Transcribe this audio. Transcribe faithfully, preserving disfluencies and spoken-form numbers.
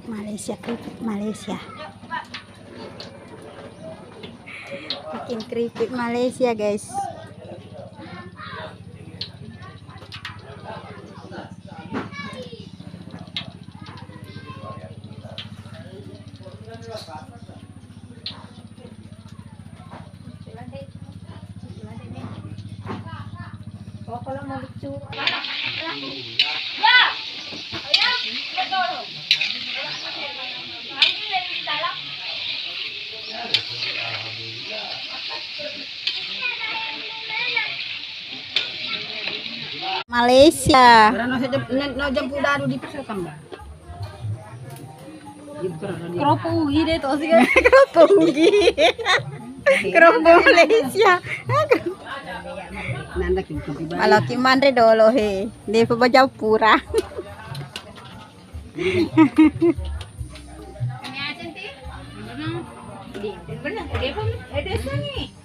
Malaysia, keripik Malaysia. Bikin keripik Malaysia, guys. Malaysia. Ora no jam-, no, no jam udah di pusat tambah. Keropok Ugi deh, toh, sih, kan? Keropok Ugi. Keropok Malaysia. Nanda kim kopi bayi. Malah ki manre dolo he. Dia pe bajau pura. Bener, bener, dia pun, eh, desa nih.